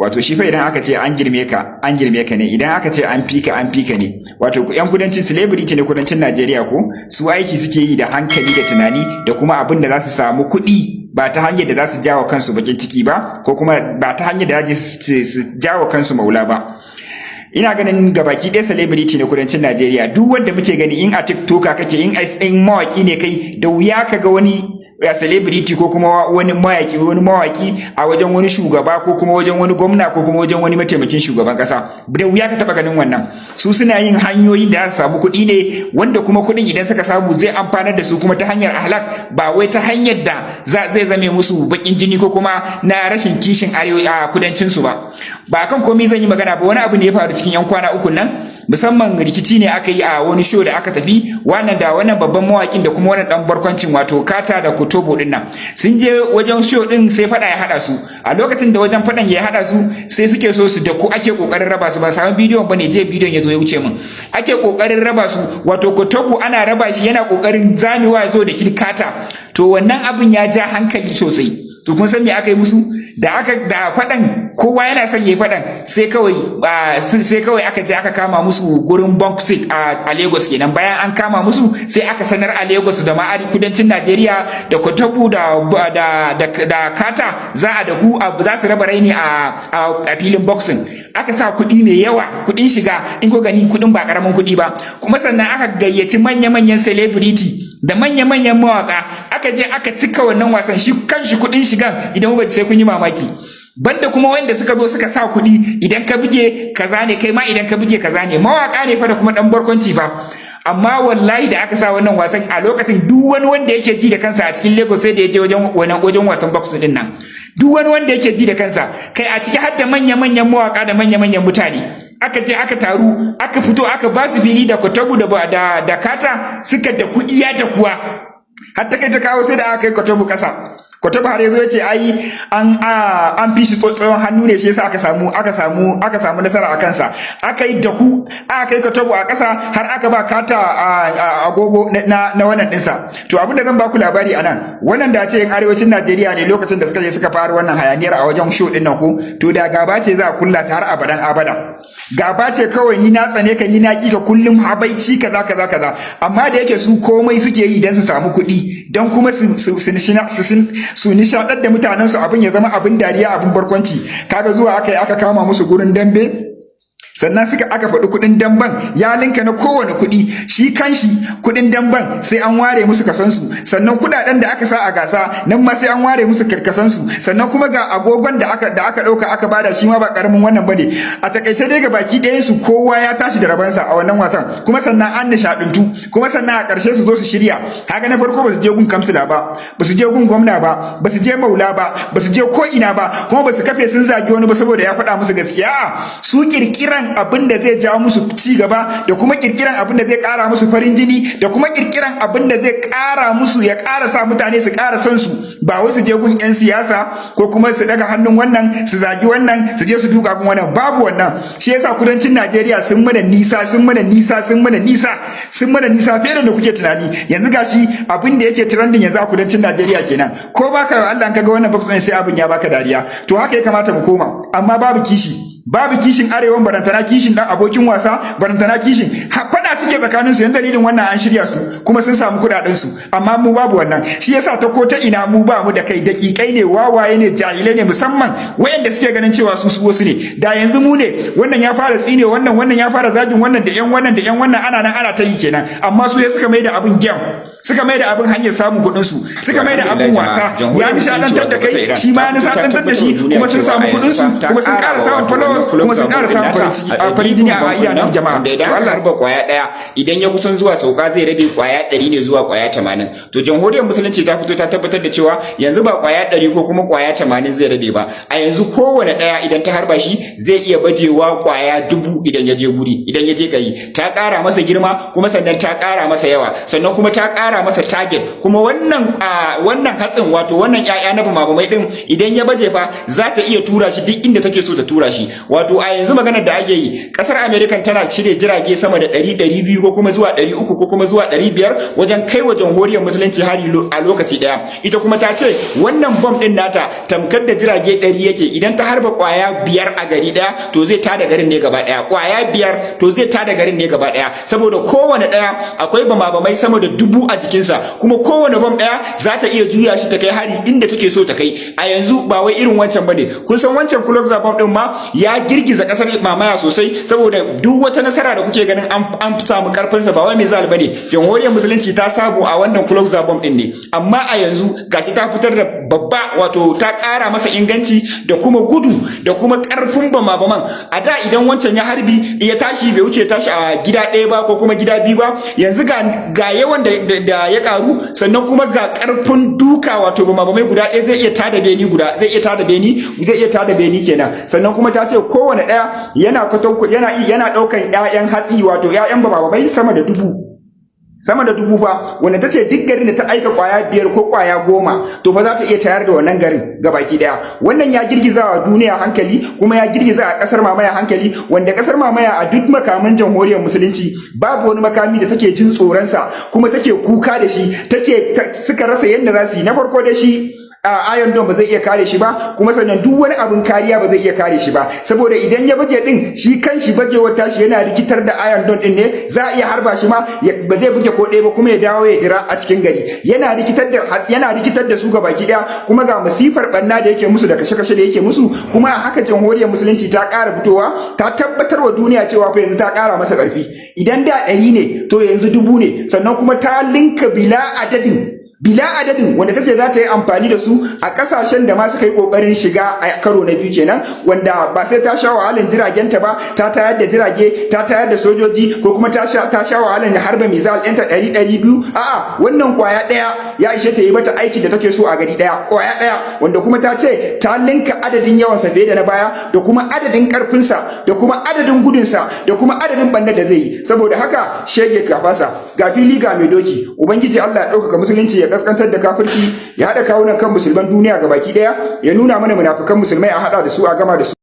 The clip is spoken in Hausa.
Wato shi fa idan aka ce an girme ka, an girme ka ne. Idan aka ce an fika, an fika ne. Wato yan kudancin, celebrity ne kudancin Najeriya ko su aiki suke yi da hankali da tunani da kuma abin da za su samu kuɗi, ba ta hanyar da za su jawo kansu bakin ciki ba, ko kuma ba ta hanyar da za su jawo kansu maula ba. Ina ganin gabaki ɗaya celebrity ne kudancin Najeriya, duk wanda muke gani, in a TikToker kake, in mawaki ne kai, da wuya ka ga wani ya celebrity ko kuma wani mawaki a wajen wani shugaba ko kuma wajen wani gwamna ko kuma wajen wani mataimakin shugaban kasa. Da wuya ka taba ganin wannan. Su suna yin hanyoyin da za su samu kuɗi ne, wanda kuma kuɗin idan suka samu zai amfanar da su, kuma ta hanyar ahlak, ba wai ta hanyar da zai zame musu bakin jini ko kuma na rashin kishin arewa a kudancin su ba. Ba kan komai zan yi magana ba, wani abu ne ya faru cikin yan kwana uku nan. Musamman rikici ne aka yi a wani show da aka tafi wannan da wannan babban mawakin da kuma wannan dan barkwancin, wato Kata da Kutobo din nan. Sun je wajen show din, sai fada ya hada su. A lokacin da wajen fadan ya hada su, sai suke so su da ku ake kokarin raba su. Ba samu bidiyon bane, je bidiyon ya zo ya wuce min. Ake kokarin raba su, wato Kutobo ana raba shi, yana kokarin zamewa ya zo da Kata. To wannan abin ya ja hankali sosai. To kun san me aka yi musu? Da aka da fadan, kowa yana son yayi fadan, sai kawai aka je aka kama musu gurin boxing a Lagos kenan. Bayan an kama musu, sai aka sanar a Lagos da ma kudancin Najeriya da Kotobu da Kata za a da ku za su raba raini a filin boxing. Aka sa kuɗi mai yawa, kuɗin shiga, in ko gani kuɗin ba karamin kuɗi ba. Kuma sannan aka gayyaci manya-manyan celebrity da manya-manyan mawaka, aka je aka cika wannan wasan. Shi kanshi kuɗin shigan, idan kuka sai kun yi mamaki. Banda kuma wanda suka zo suka sa kuɗi, idan ka buge kaza ne, kai ma idan ka buge kaza ne. Mawaka ne fa da kuma dan barkwanci fa. Amma wallahi da aka sa wannan wasan, a lokacin duk wani wanda yake ji da kansa a cikin Lagos sai da ya je wajen wannan wajen wasan boxing din nan. Duk wani wanda yake ji da kansa, kai, a ciki har da manya-manyan mawaka da manya-manyan mutane, aka je aka taru, aka fito, aka ba su fili da Kotobu da Kata, suka da kuɗi ya da kuwa har ta kai ta kawo sai da aka kai Kotobu ƙasa. Kotobu har yazo ya ce ai an fi shi tsotson hannu ne, shi yasa aka samu nasara a kansa. Aka yi da ku aka kai Kotobu a ƙasa, har aka ba Kata agogo na wannan ɗinsa. To abin da zan baku labari anan, wannan da ce yan arewacin Najeriya ne lokacin da suka je suka fara wannan hayaniyar a wajen show ɗin nan ko, to da gaba ce za a kulla ta har abadan abada. Gaba ce kawai, ni na tsane ka, ni na kika, kullum habaici, kaza kaza kaza. Amma da yake su komai suke yi dan su samu kuɗi, dan kuma su nishaɗar da mutanen su, abin ya zama abin dariya, abin barkwanci. Kaga zuwa aka yi aka kama musu gurin dambe, sannan aka faɗi kuɗin damban ya linka na kowane kuɗi. Shi kanshi kuɗin damban sai an ware musu kasansu, sannan kuɗaɗen da aka sa a gasa nan ma sai an ware musu kasansu, sannan kuma ga agogon da aka ɗauka aka bada, shi ma ba ƙaramin wannan bane. A takaice dai, ga baki ɗayan su kowa ya tashi da rabansa a wannan wasan, kuma sannan an nishaɗantu. Kuma sannan a ƙarshe su zo su shirya. Kaga na farko ba su je gun kamsila ba, ba su je gun gwamna ba, ba su je maula ba, ba su je ko ina ba, kuma ba su kafe sun zagi wani ba saboda ya faɗa musu gaskiya. A'a, su kirkiran abin da zai jawo musu ci gaba, da kuma kirkiran abin da zai ƙara musu farin jini, da kuma kirkiran abin da zai ƙara musu, ya ƙara sa mutane su ƙara son su, ba wai su je gun 'yan siyasa ko kuma su daga hannun wannan, su zagi wannan, su je su duka gun wannan. Babu wannan. Shi yasa kudancin Najeriya sun mana nisa, sun mana nisa, sun mana nisa, sun mana nisa fiye da kuke tunani. Yanzu gashi abin da yake trending yanzu a kudancin Najeriya kenan. Ko baka Allah, in kaga wannan box sai abin ya baka dariya. To haka ya kamata mu koma, amma babu kishi, babu kishin arewan, barantana kishin dan abokin wasa, barantana kishin fada suke tsakanin su. Yan dalilin wannan an shirya su kuma sun samu kudaden su, amma mu babu wannan. Shi yasa ta ko ta ina mu ba mu da kai, dakikai ne, wawaye ne, jahilai ne, musamman wayanda suke ganin cewa su su wasu ne. Da yanzu mu ne, wannan ya fara tsine wannan, wannan ya fara zagin wannan, da yan wannan da yan wannan, ana nan ana ta yi kenan. Amma su ya suka mai da abin game, suka mai da abin hanyar samun kuɗin su, suka mai da abin wasa. Ya nishadantar da kai, shi ma ya nishadantar da shi, kuma sun samu kuɗin su, kuma sun ƙara samun followers, kuma sun ƙara samun farin jini a idanun jama'a. To Allah harba kwaya daya, idan ya kusan zuwa sauka zai rabe kwaya 100 ne zuwa kwaya 80. To Jamhuriyar Musulunci ta fito ta tabbatar da cewa yanzu ba kwaya 100 ko kuma kwaya 80 zai rabe ba. A yanzu kowane daya idan ta harba shi zai iya bajewa kwaya 1000 idan ya je guri, idan ya je gari. Ta ƙara masa girma, kuma sannan ta ƙara masa yawa, sannan kuma ta ƙara masa target. Kuma wannan hatsin, wato wannan ƴaƴa na bamabamai din, idan ya baje fa za ta iya tura shi duk inda take so ta tura shi. Wato a yanzu maganar da ake yi, kasar America tana cire jirage sama da 100 200 ko kuma zuwa 300 ko kuma zuwa 500 wajen kai wa Jamhuriyar Musulunci hari a lokaci ɗaya. Ita kuma ta ce wannan bom ɗin nata tamkar da jirage 100 yake. Idan ta harba kwaya biyar a gari ɗaya, to zai tada garin ne gaba ɗaya. Kwaya biyar, to zai tada garin ne gaba ɗaya, saboda kowane ɗaya akwai bama-bamai sama da 1000 a jikinsa, kuma kowane bom ɗaya za ta iya juya shi ta kai hari inda take so ta kai. A yanzu ba wai irin wancan bane. Kun san wancan cluster bomb din ma ya girgiza kasar mamaya sosai, saboda duk wata nasara da kuke ganin an samu karfin sa, ba wai missile bane, Jamhuriyar Musulunci ta samu a wannan cluster bomb din ne. Amma a yanzu gashi ta fitar da babba, wato ta ƙara masa inganci da kuma gudu da kuma karfin bama-baman. A da idan wancan ya harbi ya tashi, bai wuce tashi a gida ɗaya ba ko kuma gida biyu ba. Yanzu ga yawan da ya karu, sannan kuma ga karfin duka, wato bama-bamai guda ɗaya zai iya tada beni guda, zai iya tada beni, zai iya tada beni kenan. Sannan kuma ta ce kowane ɗaya yana ɗaukan ƴaƴan hatsi, wato ƴaƴan bama-bamai sama da 1000 fa, wanda ta ce duk garin da ta aika kwaya biyar ko kwaya 10, to fa za ta iya tayar da wannan garin gabaki daya. Wannan ya girgiza wa duniya hankali, kuma ya girgiza a kasar mamaya hankali, wanda kasar mamaya a duk makaman Jamhuriyar Musulunci babu wani makami da take jin tsoronsa kuma take kuka da shi, take suka rasa yadda za su yi. Na farko da shi a Iron Dome ba zai iya kare shi ba, kuma sannan duk wani abin kariya ba zai iya kare shi ba, saboda idan ya baje din, shi kan shi bajewar tashi yana rikitar da Iron Dome din ne. Za a iya harba shi ma, ba zai buge ko ɗaya ba, kuma ya dawo ya dira a cikin gari, yana rikitar da su ga baki daya. Kuma ga masifar banna da yake musu da kashe-kashe da yake musu. Kuma a haka Jamhuriyar Musulunci ta ƙara fitowa ta tabbatar wa duniya cewa fa yanzu ta ƙara masa ƙarfi. Idan da 100 ne, to yanzu 1000 ne. Sannan kuma ta linka bila adadin, bila adadin, wanda ta ce za ta yi amfani da su a kasashen da ma suka yi kokarin shiga a karo na biyu kenan, wanda ba sai ta sha wahalan jiragenta ba, ta tayar da jirage, ta tayar da sojoji, ko kuma ta sha wahalan harba missile ɗinta 100, 200. A'a, wannan kwaya ɗaya ya ishe ta yi mata aiki da take so a gari ɗaya, kwaya ɗaya, wanda kuma ta ce ta linka adadin yawansa fiye da na baya, da kuma adadin ƙarfinsa, da kuma adadin gudunsa, da kuma adadin ɓannar da zai yi. Saboda haka, shege kafasa, ga fili ga mai doki. Ubangiji Allah ya ɗaukaka Musulunci, ya kaskantar da kafirci, ya haɗa kawunan kan musulman duniya gabaki ɗaya, ya nuna mana munafukan musulmai, a haɗa da su a gama da su.